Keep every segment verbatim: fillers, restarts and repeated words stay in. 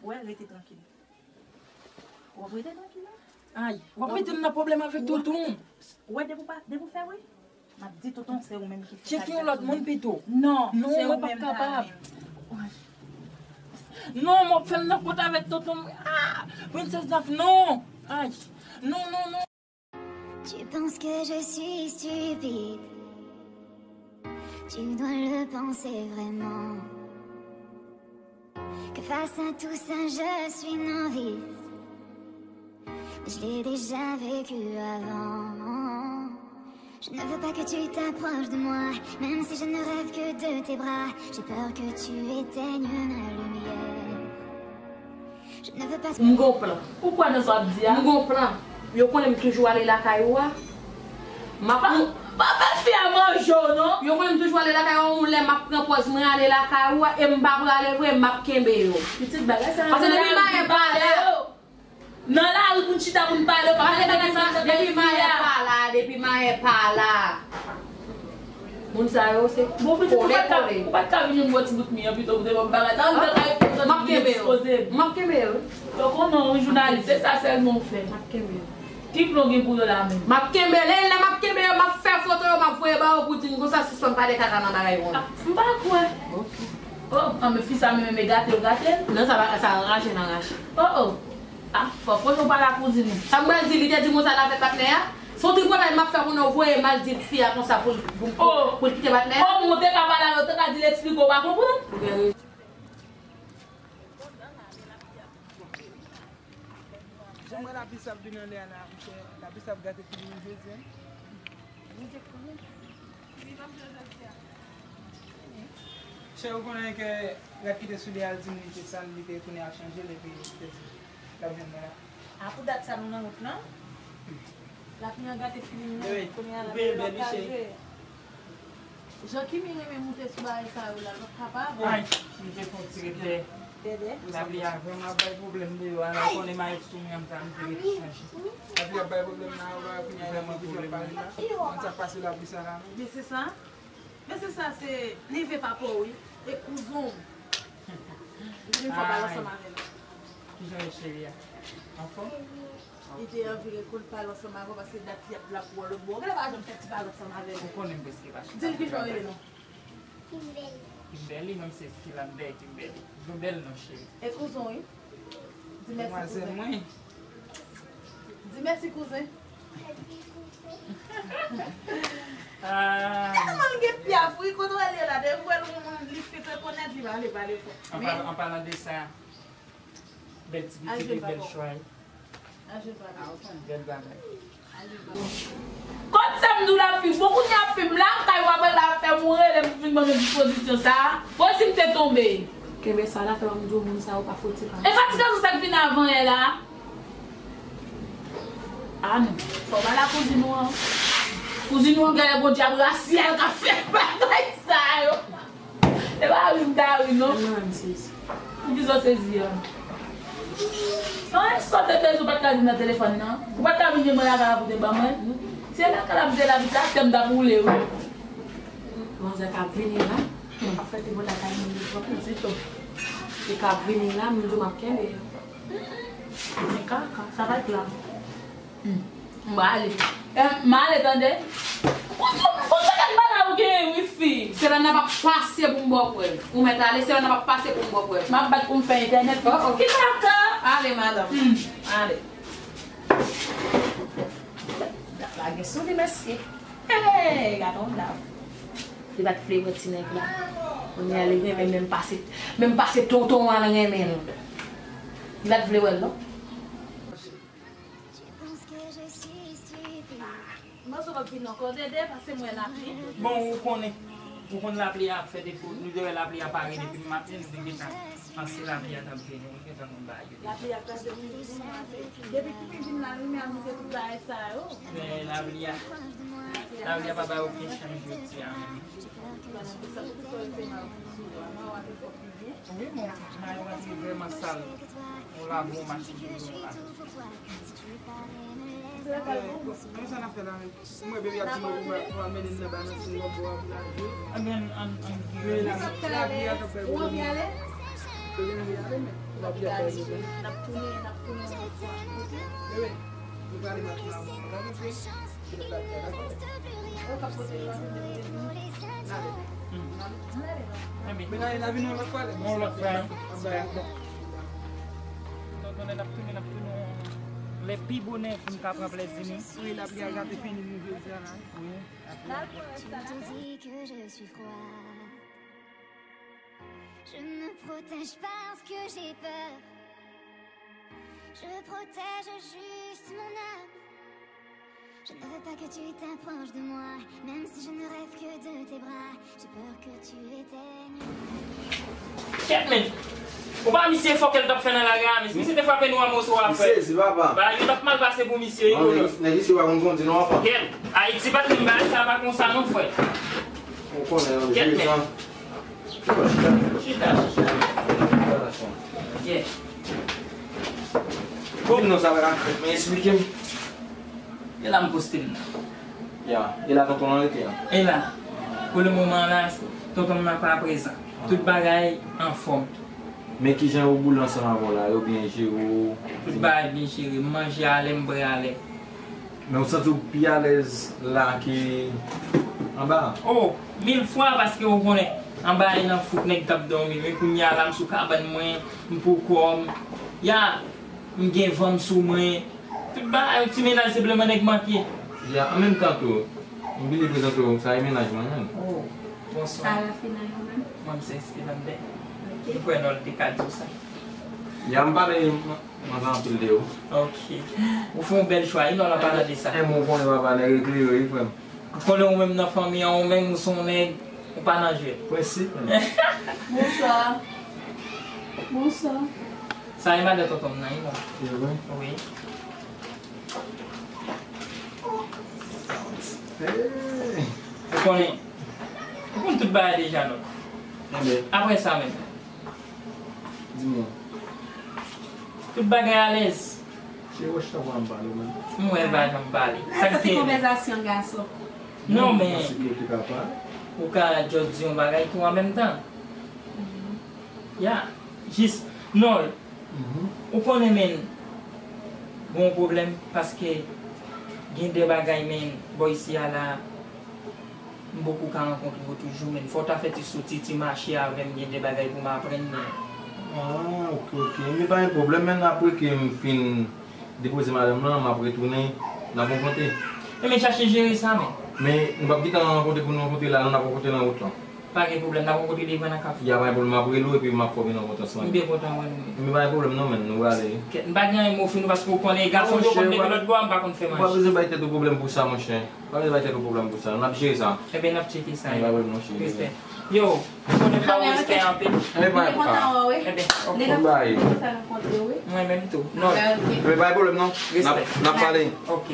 Wè, rete trankil. W ap rete trankil la? Ay, w ap mete m nan pwoblèm avèk tonton. Wè, depi w pa, depi w fè wi, m ap di tonton se ou menm ki fè. Tcheke yon lòt moun pito. Non, non, mwen p ap kapab. Non, m ap fè m nan kont avèk tonton. Ah, Princess Daph, non. Ay, non, non, non. Tu penses que je suis stupide. Tu dois le penser vraiment. Que face à tout ça, je suis novice. Mais je l'ai déjà vécu avant. Je ne veux pas que tu t'approches de moi, même si je ne rêve que de tes bras. J'ai peur que tu éteignes ma lumière. Je ne veux pas. M gon plan. Ou kwè nan sa w ap di a? M gon plan. Yo konnen m toujou ale lakay ou a. M ap. Pa, pa fè fi a manje w non. Yo konnen m toujou ale lakay ou a, yon lè m ap pran pòz mwen ale lakay ou a, e m pa prale vre, m ap kenbe yo. Pitit bagay sa. Paske depi mayen pa la. Nan lari pou n chita pou n pale, w pa pale bagay sa, depi mayen pa la, depi mayen pa la. Moun sa yo se kole kole. Ou pa t ka vin yon gwo ti bout mi an pito pou te ban m bagay sa. Ou te ka fè m santi m ekspoze. M ap kenbe yo. M ap kenbe yo. Yo konnen w jounalis, se sa sèlman w fè. M ap kenbe yo. Ki plan w gen pou yo la menm? M ap kenbe, lè, lè m ap kenbe yo, m ap fè foto yo, m ap voye ba yo pou di n konsa sispann pale kaka nan bagay konsa. M pa kwè. Oh, anben fi sa menm, e gate yo gate l. Non, sa pa, sa anraje nan raje. Oh, oh. Ah, fò konnen w pa la kouzin ou. Sa m pral di, li te di m konsa l avèk patnè a. Se yon tripotay m ap fè konnen w voye m al di fi a konsa pou l, pou, pou, pou l kite patnè a. Oh, mwen te ka pale avè w, te ka di l eksplike w pa konprann. Ou gen rezon. Jan m wè lapli sa ap vin anlè a la, monchè, lapli sa ap gate figi m jodi a. Bondye konnen. Chè, ou konnen ke rad ki te sou li a, l di m li te sal, li te tounen al chanje l, epi li te di l ap jwenn mwen la. A, pou dat sa nou nan wout lan? Lapli an gate figi m nan, kounye a lapli an ap jwe. Jan Kimi renmen moute sou bagay sa yo la, l p ap kapab. Ay, m te fè yon ti ret dèyè. Dèyè? Lapli a vrèman ap bay pwoblèm deyò a, la, ou konnen mayo sou mwen an, m ta, m te ret chanje. Lapli ap bay pwoblèm nan, ou wè, kounye a, lapli deja ap pale la. Konn sa k pase lapli sa la, non? Men se sa. Men se sa, se neve papa w, wi. E kouzon m. Li vin fè bal ansanm avè l. Kijan w ye, cheri a? Anfòm? Li te anvi rekout pale ansanm avè w paske dat li ap la pou w lòt bò. Ou genlè pa janm fè ti pale ansanm avè l. Ou konnen m prèske pa chita. Di l kijan w rele non. Kimberly. Kimberly, menm se Skilander Kimberly. Yon bèl non, cheri. E kouzon, wi. Di mèsi, kouzen. Demwazèl mwen. Di mèsi, kouzen. Ah. Tèlman l gen pye a fri, kote w wè l ye la, depi w wè l, li fèk rekonèt, li pa vle pale fò. An palan, an palan de sa, bèl ti pitit, bèl chwa. Bèl bagay. Kot sa m di w la fi? Bon, kounye a fi m la, kay w ap la fè m rele m pou vin ban m dispozisyon sa a. Bon, si m te tonbe. Kenbe sa la, fè m di w moun sa yo pa foti pa. E pa ti gason sa k vin avan yè la? Ah non. Fò w ba la kouzin ou an. Kouzin ou an, genlè Bondye ap rasyèl k ap fè bagay sa yo. E pa ri m ta ri non. Mwen menm sezi. Poukisa w sezi a? An, sa w te bezwen, ou pa t ka vin nan telefòn nan? Ou pa t ka vin jwenn mwen lakay la pou te ban mwen? Se lakay la m te la, vit la, tè m t ap woule wi. Manzè k ap vini la, m ap fè ti bòt lakay mwen li twòp piti tou. Li k ap vini la, m di w m ap kenbe yo. Men kaka, sa pa t la. Hmm. M ale. Eh, m ale, tande. Bon, bon, bon, sa k ap pale ou gen wi fi. Se la n ap pase pou m ba w prèv. Ou mèt ale, se la n ap pase pou m ba w prèv. M ap bat pou m fè entènèt. Oh, oh. Ki kaka? Ale, madanm. Hmm. Ale. Dap la gen sou li, mesye. Hey, gade yon dap. Li pa t vle wè ti nèg la. Kounye a li renmen menm pase, menm pase tonton an renmen l. Li pa t vle wè l, non. M panse w ap vin ankò, Dede, pase m wè lapli. Bon, ou konnen, ou konn lapli a ap fè defo. Nou te wè lapli a pare depi maten, nou te gentan panse lapli a t ap vini. Ou gentan konn bagay yo deja. Lapli a kraze tout maten. Depi Kimi vin la, limyè a moute tout bagay sa yo. Men lapli a, lapli a pa bay okenn chans jodi a menm. Wi, bon, mayo a te vrèman sal. Yon labou mache toujou la. Kòman sa n ap fè la menm? Mwen, bebi ap di mwen pou al mennen m nan ba nan ti lòt bò a pou l al jwe. Ebyen, ann, ann, ann. Ou anvi ale? Ou anvi ale, men. N ap tounen, n ap tounen yon lòt fwa. Bebe, nou prale mache la. Ou p ap pote l la. Mennaj la vin yon lòt fwa. Yon lòt fwa. Bon. Nou tounen, n ap tounen, n ap tounen lè pi bonè pou n ka pran plezi nou. Wi, lapli a gate fini nou jodi a la. Wi. Tu te dis que je suis froid. Je me protège parce que j'ai peur. Je protège juste mon âme. Je ne veux pas que tu t'approches de moi, même si je ne rêve que de tes bras. J'ai peur que tu éteignes. Kèt, men! Ou pa misye fòkè l t ap fè nan lari a, men misye te frape nou a moso a, frè. M sezi, papa. Bagay yo t ap mal pase pou misye, wi, bro. Nèg isi pa konn kondi non, papa. Kèt, Ayiti pa t menm bagay sa, pa konsa non, frè. Ou konnen, yo jwe sa. Chita. Chita. Yeah. Bon, non, sa va, men esplike m. E la m poste m nan. Ya, e la tonton an rete an. E la, pou le moman la, tonton m nan pa prezan. Tout bagay anfòm. Men kijan yo boule ansanm avè w la, yo byen jere w? Tout bagay byen jere, m manje alè, m bwè alè. Men w santi w pi alèz la ke anba a? Oh, mil fwa, paske w konnen, anba a e nan fouk nèg t ap dòmi, men kounye a la m sou kabann mwen, m pou kò m. Ya, m gen van m sou mwen. Tout bagay, yon ti mennaj senpleman nèg manke. Ya, an menm tan tou, m bliye prezante w, sa e mennaj mwen menm. Oh, bonswa. Sa rafine yo menm? Mwen, m se Esteban Bè. Ok. M kwè Nòl te ka di w sa. Ya, m pale, m, m anvi anpil de ou. Ok. Ou fè yon bèl chwa, wi, Nòl, an palan de sa. E, men w konnen papa, nèg eklere, wi, frè m. Ou konnen ou menm nan fanmi an, ou menm ou se yon nèg, ou pa nan jwèt. Prensip, menm. Bonswa. Bonswa. Sa e madan tonton m nan, wi, non? Se vre? Wi. Hey. Ou konnen, ou konn tout bagay deja, non? Enben. Apre sa menm. Di mwen. Tout bagay alèz. Cheri, wè chita pou n pale, menm. M wè l pa janm pale. Sa k te konvèsasyon gason. Non, men. Ou ka just di yon bagay tou an menm tan. Ya, jis, non, ou konnen, men, gon pwoblèm, paske gen de bagay, men, bò isi a la, m poko ka rankontre yo toujou, men, fò w ta fè ti soti, ti mache avè m, gen de bagay pou m aprann, men. Ah, ok, ok. Men pa gen pwoblèm, men, apre ke m fin depoze madanm lan, m ap retounen, n ap rankontre. E men chache jere sa, men. Men, nou p ap gentan rankontre pou nou rankontre la, non, n ap rankontre nan wout lan. Pa gen pwoblèm, n ap rankontre devan nan kafe. Ya, pa gen pwoblèm, m ap rele w epi m ap fè w vin rankontre ansanm. M byen kontan wè nou. Men pa gen pwoblèm non, men, nou prale. Kèt, m pa gen anyen m ofri nou paske w konnen gason yo konn depi lòt bò a, m pa konn fè manje. Ou pa bezwen bay tèt ou pwoblèm pou sa, monchè. Pa bezwen bay tèt ou pwoblèm pou sa. N ap jere sa. Enben, n ap tcheke sa. Enben, pa pwoblèm non, cheri. Respè. Yo, ou konnen m ba w respè anpil. Enben, pa gen pwoblèm. Enben, ok. Mwen menm tou. Non. Enben, pa gen pwoblèm non. N ap, n ap pale. Ok.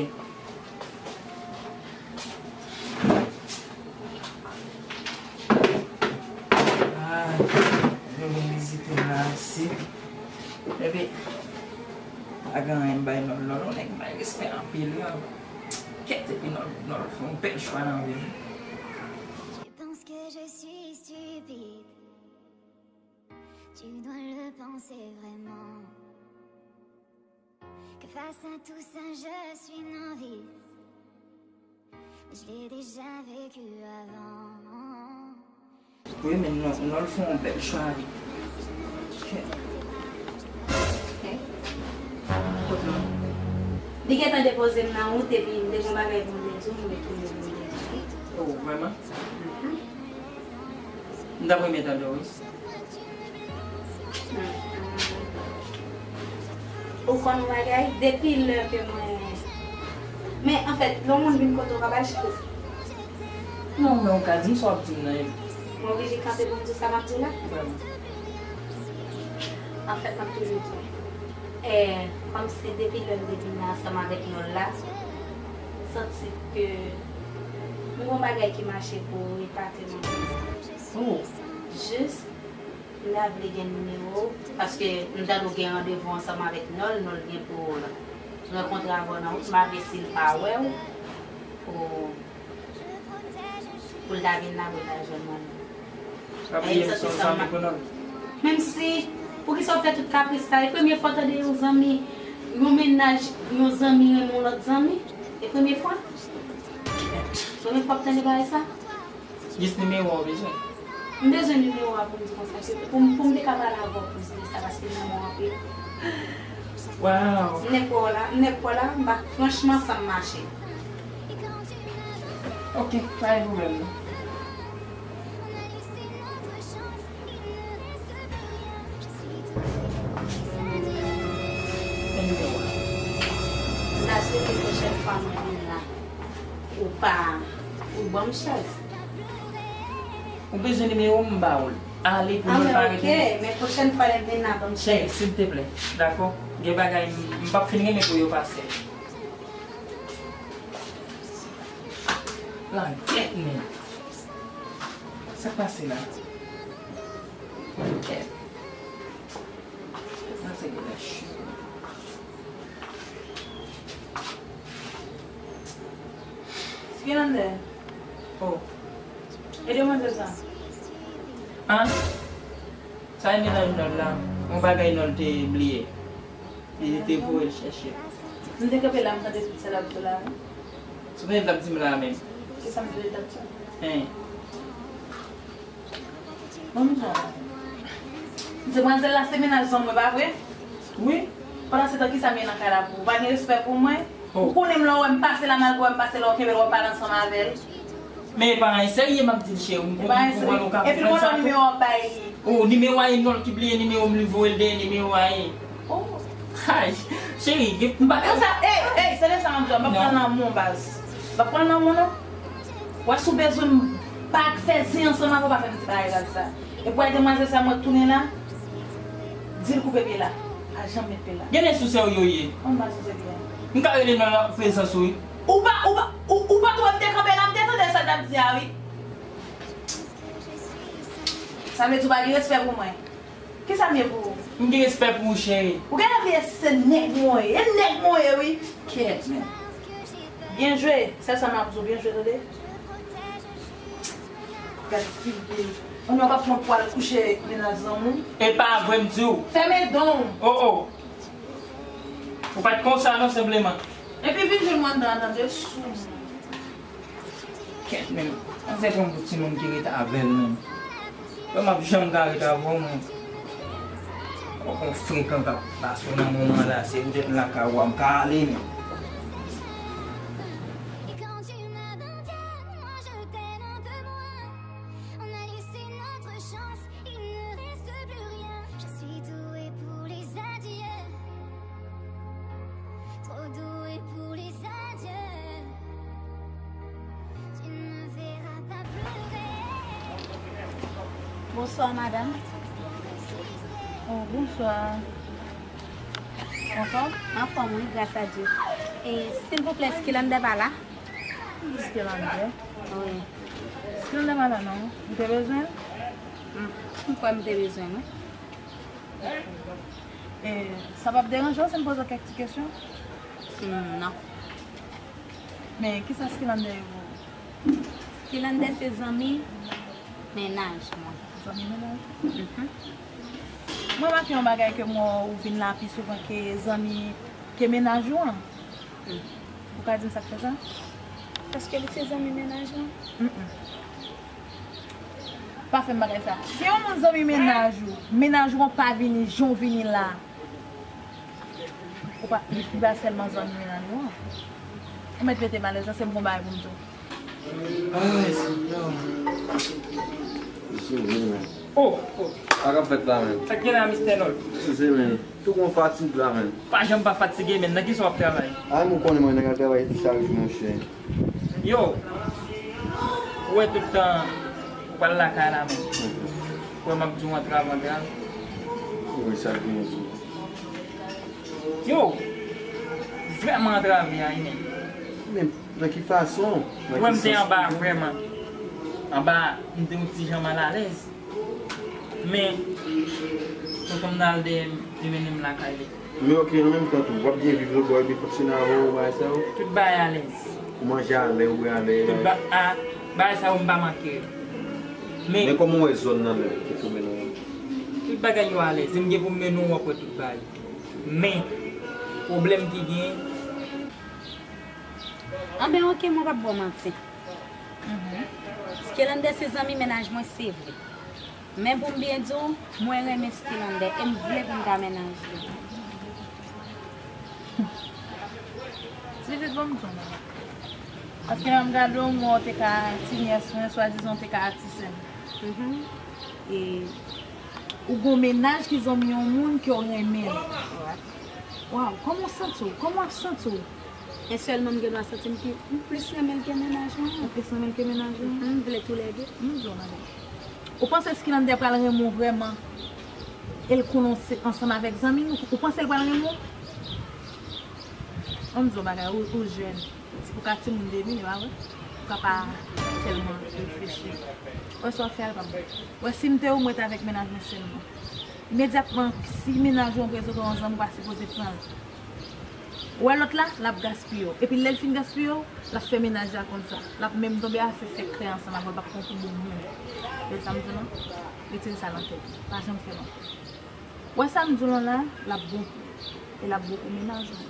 Ah, yo vin vizite m la isi. Epi, pa gen anyen m bay Nòl, Nòl, yon nèg m bay respè anpil, wi. Kèt, epi Nòl, Nòl fè yon bèl chwa nan vi m. Tu penses que je suis stupide. Tu dois le penser vraiment. Que face à tout ça, je suis novice. Mais je l'ai déjà vécu avant. Wi, men non, non, l fè yon bèl chwa, wi. Li gentan depoze m nan wout, epi m te gon bagay pou m te di w, m retounen pou m te di w. Oh, vrèman? Mhm. M t ap renmen tande w, wi. Ou konn yon bagay, depi lè ke mwen, men anfèt, lè yon moun vin kote w, w ka ba l chans. Non, men ou ka di m sa w ap di m nan, epi. Mwen oblije kanpe pou m di w sa m ap di w la? Vrèman. Anfèt, m ap toujou di w. E, kòmsi depi lè m te vin ansanm avèk Nòl la, m santi ke m gon bagay ki mache pou epate mwen. Oh. Jis, m ta vle gen nimewo w, paske m tande w gen randevou ansanm avèk Nòl, Nòl gen pou rankontre avè w nan wout, m pa vle si l pa wè w, pou, pou l ta vin la pou l ta jwenn mwen. Pa bliye m se yon zanmi pou Nòl. Menm si Poukisa w fè tout kapris sa? E premye fwa w tande yon zanmi, yon mennaj, yon zanmi renmen yon lòt zanmi? E premye fwa? Premye fwa w tande bagay sa? Jis nimewo a w bezwen? M bezwen nimewo a pou m di konsa, ke pou m, pou m te ka pale avè w plis de sa, paske m renmen w anpil. Waw! M nèk wè w la, m nèk wè w la, m pa, franchman, san m mache. Ok, pa gen pwoblèm non. Anyway, m ta swete pwochèn fwa mwen vin la, ou pa, ou ban m chèz. Ou bezwen nimewo m, m ba ou l. Ale pou mwen pa rete. Ah, men ok, men pwochèn fwa lè m vin la, ban m chèz. Cheri, silteplè, dakò? Gen bagay m, m p ap fin renmen pou yo pase. Langèt, men. Sa k pase la? Kèt. Sa se gwo lach. Skylander. Oh. E demwazèl sa? An? Sa e mennaj Nòl la. Yon bagay Nòl te bliye. Li te voye l chèche. M te kanpe la, m tande tout sa l ap di la, wi. Sou men l t ap di m la menm. Kisa m te dwe t ap di? Hein. Bon, m jan. Demwazèl la se mennaj zanmi w, pa vre? Wi. Pandan se tan, kisa m ye nan kay la pou ou? Ou pa gen respè pou mwen? Oh. Ou konnen m lè w wè m pase la, malgre w wè m pase la, w kenbe l, w ap pale ansanm avè l. Men e pa anyen serye m ap di l, cheri. M konprann ou ka konprann sa tou. Epi l pran nimewo w ap bay li. Oh, nimewo a e Nòl ki bliye nimewo m, li voye l dèyè nimewo a e. Oh. Ay, cheri, gen, m pa... Konsa, ey, ey, se de sa m ap di w, m p ap pran nan men w, baz. M p ap pran nan men w, non. W a si w bezwen m pa fè zen ansanm avè w, pa fè m ti bagay baz sa. Epi w wè demwazèl sa mwen tounen la, di l koupe pye la. Pa janm met pye la. Gen lè sou sè w yo ye. Konn pa sou sè pye a. M ka rele nan prezans ou, wi. Ou pa, ou pa, ou, ou pa t wè m te kanpe la, m te tande sa l t ap di a, wi. Sa vle di w pa gen respè pou mwen. Kisa m ye pou ou? M gen respè pou ou, cheri. Ou genlè bliye se nèg mwen ye. E nèg mwen ye, wi. Kèt, men. Byen jwe. Sèl sa m ap di w, byen jwe, tande. Gad figi. Ou nan w ap pran pwal kouche mennaj zanmi w. E pa vre m di w. Fèmen don w. Oh, oh. Ou pa t konsa non, senpleman. Epi vin jwenn mwen anndan, tande, sou mwen. Kèt, men, anzè gon bout timoun ki ret avè l menm. Mwen m ap janm ka ret avè w, mwen. Ou kon frekan k ap pase w nan moman la, se poutèt m lakay ou a m ka ale, men. Et quand tu m'abandonnes, moi je t'aime un peu moins. On a laissé notre chance, il ne reste plus rien. Je suis douée pour les adieux. Trop douée pour les adieux. Tu ne me verras pas pleurer. Bonsoir, madame. Oh, bonsoir. Anfòm? Anfòm, wi, gras a Dye. E, silvouplè, Skilander pa la? Skilander? Wi. Skilander pa la, non. Ou te bezwen l? M, m kwè m te bezwen l, wi. E, sa p ap deranje w si m poze w kèk ti kesyon? Hmm, non. Men, kisa Skilander ye pou ou? Skilander se zanmi mennaj mwen. Zanmi mennaj ou? Mhm. Mwen remake yon bagay ke m wè ou vin la pi souvan ke zanmi, ke mennaj ou an. Hmm. Ou ka di m sa k fè sa? Paske li se zanmi mennaj mwen. Mm-mm. Pa fè m bagay sa. Si yon moun zanmi mennaj ou, mennaj ou an pa vini jan w vini la, ou pa, li, li pa sèlman zanmi mennaj ou an. Ou mèt mete m alèz, paske m gon bagay pou m di w. Ay, Senyè. Désolé, man. Oh, oh. Sa k ap fèt la, man? Sa k gen la, Mistè Nòl? Eskize, man. Tou gon fatig la, man. Pa janm pa fatige, man. Nan kisa w ap travay? Ay, mwen konnen mwen nèg ap travay chak jou, monchè. Yo, ou wè tout tan ou pral lakay la, man. Ou wè m ap di w antrave, antrave. Wi, sa k gen di. Yo, vrèman antrave a, wi, man. Men nan ki fason? Ou wè m te anba, vrèman. Anba, m te yon ti jan malalèz. Men, tonton m nan al dèyè m, li mennen m lakay li. Men ok, an menm tan tou, w ap byen viv lòt bò, epi fonksyone avè w, bagay sa yo? Tout bagay alèz. Ou manje alè, ou bwè alè. Tout ba-, a, bagay sa yo m pa manke. Men kòman w wè zòn nan menm, kote w mennen w? Tout bagay yo alèz, e m gen pou m mennen w, w ap wè tout bagay. Men, pwoblèm ki genyen. Anben, oke, mwen p ap ba w manti. Skilande se zanmi mennaj mwen, se vre. Men pou m byen di w, mwen renmen Skilande e m vle pou m ta mennaj li. Tizit, bon, m di w non. Paske lè m gade w, m wè w te ka ti nyès mwen, swadizan w te ka ti sè m. E ou gon mennaj ki zanmi yon moun ke w renmen l. Waw, kòman w santi w? Kòman w ap santi w? E sèlman m gen dwa santi m pi, m plis renmen l ke mennaj mwen. Ou plis renmen l ke mennaj ou? M vle toulède. M di w madanm. Ou panse Skilande pral renmen w vrèman? E l konnen w se ansanm avèk zanmi l, ou panse l pral renmen w? Ann di w bagay, ou, ou jèn. Ou ka timoun demen, e pa vre? Ou ka pa tèlman reflechi. Wè sa w ap fè a, l p ap bon. Wè si m te ou, mwen t avèk mennaj mwen sèlman. Imedyatman, si mennaj ou an prezante w yon zanmi, ou pa sipoze pran l. Ou wè lòt la, l ap gaspiye w. Epi lè l fin gaspiye w, l ap fè mennaj la konn sa. L ap menm tonbe a fè fè krè ansanm avè w, l p ap pran w pou bon moun. Tande sa m di w lan? Retire sa nan tèt ou. Pa janm fè l ankò. Ou wè sa m di w lan la, l ap bon pou ou. E l ap bon pou mennaj ou.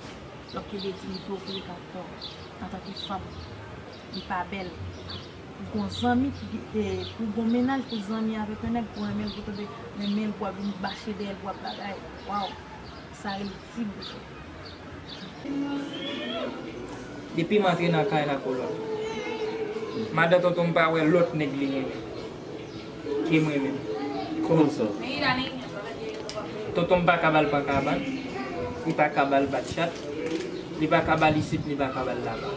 L ap kenbe diyite w pou li ka fè w antanke fanm. Li pa bèl. Pou gon zanmi ki e, pou gon mennaj, pou zanmi avèk yon nèg, pou renmen l, pou tonbe renmen l, pou ap vin mache dèyè l, pou ap bagay. Waw, sa rele ti bouzen. Depi m antre nan kay la, kolòn, madan tonton m pa wè lòt nèg li renmen ke mwen menm. Kòman sa? Tonton m pa ka ba l pran kabann, li pa ka ba l bat chat, li pa ka ba l isit, li pa ka ba l laba.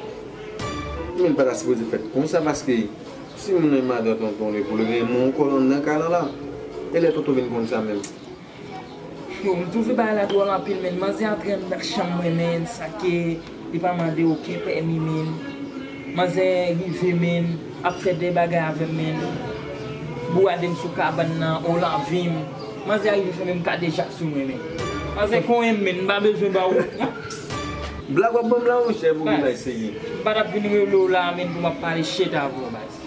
Men l pa ta sipoze fèt konsa paske si moun nan madan tonton li pou l renmen w kolòn nan kay lan la. E lè tonton vin konn sa menm? Yo, m twouve bagay la dwòl anpil, men manzè antre anndan chanm mwen, men sa ke li pa mande okenn pèmi, men manzè rive, men ap fè de bagay avè m, men bourade m sou kabann nan, o lavi m. Manzè rive fè menm kadejak sou mwen, men manzè konyen m, men m pa bezwen ba ou. Blag w ap ban m la, monchè, pou bagay serye. M pa t ap vin rele w la, men pou m ap pale shit avè w, baz.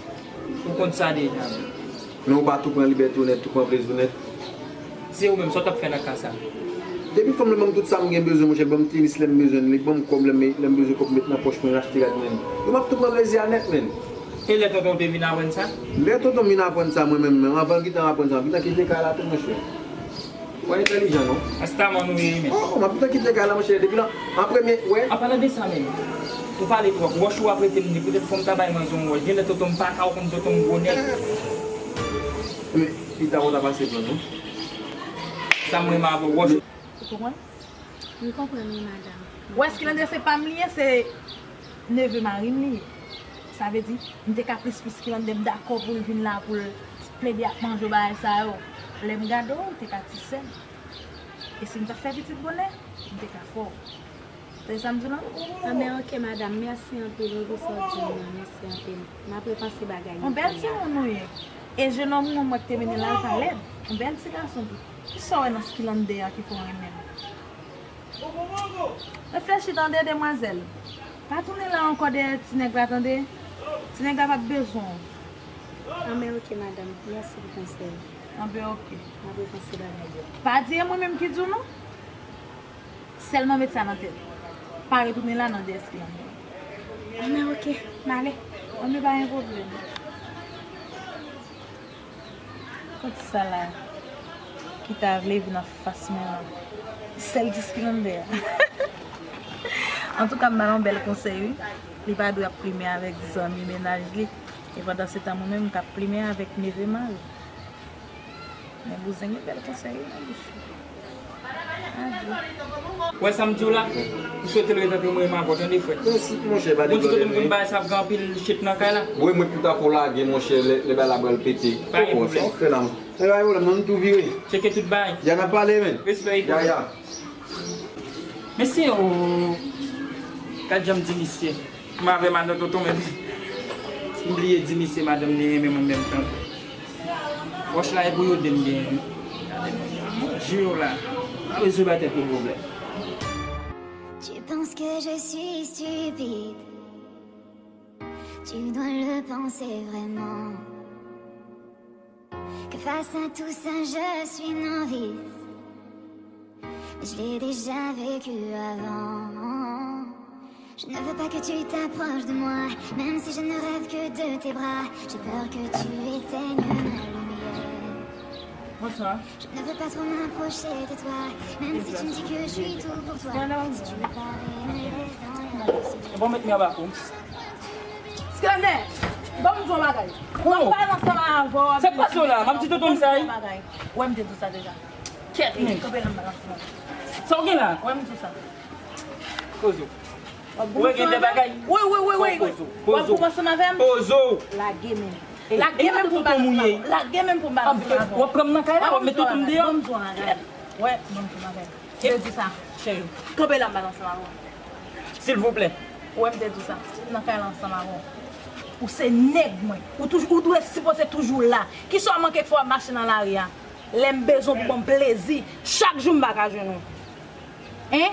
Ou konn sa deja, men. Men ou pa tou pran libète w nèt, tou pran plezi w nèt. Se ou menm, sa w t ap fè nan ka sa? Depi fanm nan ban m tout sa m gen bezwen, monchè, ban m tenis lè m bezwen li, ban m kòb lè m lè m bezwen kòb, met nan pòch mwen, achte rad, men. Yo, m ap tou pran plezi a nèt, men. E lè tonton w te vin aprann sa? Lè tonton m vin aprann sa, mwen menm, men anvan l gentan aprann sa, m gentan kite kay la tou, monchè. Ou pa entèlijan, non. Rastaman ou ye, men. Oh, m ap gentan kite kay la, monchè, depi nan, an premye, wè. An palan de sa menm, ou pale twòp. Wòch ou ap rete m di, poutèt fò m ta bay manzè yon wòch. Genlè tonton m pa ka, ou konn tonton m gwo nèg. Men, pita ou ta pase pran, non. Sa m renmen avè w, wòch. Ou konprann? M konprann wi, madanm. Ou wè Skilande se pa m li ye, se neve mari m li ye. Sa vle di, m te ka plis plis Skilande, m dakò pou l vin la, pou l plede ap manje bagay sa yo. Lè m gade w, ou te ka ti sè m. E si m t ap fè pitit bonè, m te ka fè w. Tande sa m di w lan? Anben, oke, madanm, mèsi anpil wi pou sa w di m nan, mèsi anpil. M ap repanse bagay yo. Yon bèl timoun ou ye. E jenòm ou an mwen k te mennen la, l pa lèd. Yon bèl ti gason tou. Kisa w wè nan Skilande a ki fè w renmen l? Reflechi tande, demwazèl. Pa tounen la ankò dèyè ti nèg la tande. Ti nèg la p ap bezwen w. Anben, oke, madanm. Mèsi pou konsèy. Anben, oke. M ap repanse bagay yo. Pa di e mwen menm ki di w non. Sèlman met sa nan tèt. Pa retounen la nan dèyè Skilande. Anben, oke. M ale. Anben, pa gen pwoblèm. Kot sa la ki ta vle vin anfas mwen an? Sèl di Skilande a. Antouka, m ba l yon bèl konsèy wi. Li pa dwe ap plimen avèk zanmi mennaj li. E pandan se tan mwen menm, m ka plimen avèk neve mari. Men bouzen gen bèl konsèy wi nan bouch li. Adye. Wè sa m di w la? M swete l ret antre mwen menm avè w, tande frè. Mèsi, monchè, pa deplore. Mwen di tonton m konn bay sa ap gen anpil shit nan kay la. Voye mwen pita fò lage, monchè, lè lè bagay la pral pete. Pa gen pwoblèm. Sa w fè la? E pa gen pwoblèm, non, nou tou vire. Tcheke tout bagay. Ya n ap pale, men. Respè. Ya, ya. Mesye, o, gad jan m di misye. M avè madan tonton, men m bliye di misye madanm li renmen m an menm tan. Wòch la e pou yo de m genyen. Gade, m di w la, pa bezwen bay tèt ou pwoblèm. Tu penses que je suis stupide. Tu dois le penser vraiment. Que face à tout ça, je suis novice. Mais je l'ai déjà vécu avant. Je ne veux pas que tu t'approches de moi, même si je ne rêve que de tes bras. J'ai peur que tu éteignes ma lumière. Bonsoir. Je ne veux pas trop m'approcher de toi, même si tu me dis que je suis tout pour toi. Si tu me parais, me laisse dans la douceur. Bon, met mi anba kou. Skande, ban m di w bagay. Oh. Mwen pale ansanm avè w. Se pa sa la, m ap di tonton m sa, wi. Bagay. Wè m te di w sa deja. Kèt, men. Kanpe la m pale ansanm avè w. Sa w gen la? Wè m di w sa. Kozo. Ou wè gen de bagay? Wi, wi, wi, wi. Kozo. Wè Kozo. pou ansanm avè m? Kozo. Lage men. E, Lage e men pou m pale ansanm avè w. Lage men pou m pale ansanm avè w. W ap pran m nan kay la, w ap mete tonton m deyò. Ban m di w bagay. Wè, ban m di w bagay. Te di sa. Cheri. Kanpe la m pale ansanm avè w. Silvouplè. Wè m te di w sa. Nan kay la ansanm avè w. Ou se nèg mwen. Ou toujou, ou dwe sipoze toujou la. Kisa w manke fè w ap mache nan lari a? Lè m bezwen pou ban m plezi, chak jou m pa ka jwenn ou. Hein?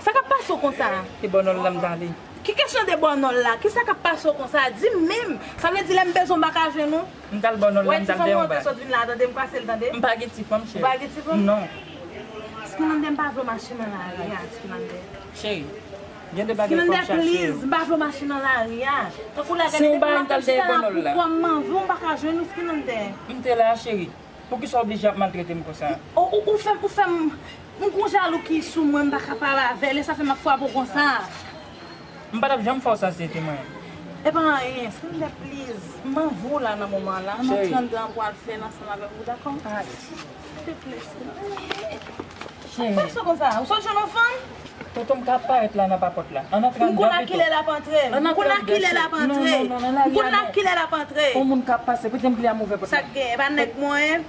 Sa k ap pase w konsa? E bònòl la m t ale. Ki kesyon de bònòl la? Kisa k ap pase w konsa? Di m menm. Sa vle di lè m bezwen w m pa ka jwenn ou? M t al bònòl la, Wè, m ti t al fanm dèyè ou yon te bagay. sot vin la, tande m pase l, tande. M pa gen ti fanm, Ou cheri. pa gen ti fanm? Non. Skinande, m pa vle w mache nan lari a, Skinande. Cheri, gen de bagay Skinande, fò m chache yo. Please, m pa vle w mache nan lari a. Tankou la, Se yon bagay m t al dèyè bònòl la. Poukwa m manvi w, m pa ka jwenn ou, Skinande? M te la, cheri. Poukisa w oblije ap maltrete m konsa? Ou, ou, ou fè m, ou fè m, m gon jalou ki sou mwen, m pa ka pale avè l, e sa fè m ap frape w konsa. M pa t ap janm fè w sa si se te mwen. E pa anyen, Skinande, please. M anvi w la nan moman la. Nan Cheri. Trannde an pou al fè l ansanm avèk ou, dakò? Ay. Te plè, Skinande. Cheri. Pase konsa, ou sot jwenn yon fanm? Tonton m ka parèt la nan papòt la. Ann antre M konn anndan a kilè l ap antre. Ann M konn a antre kilè l ap anndan, antre. cheri. Non, non, non, nan M konn lari a a non. Kilè l ap antre. Yon moun k ap pase, kote m pli a m ouvè pòt Sa la. k gen, e pa nèg mwen.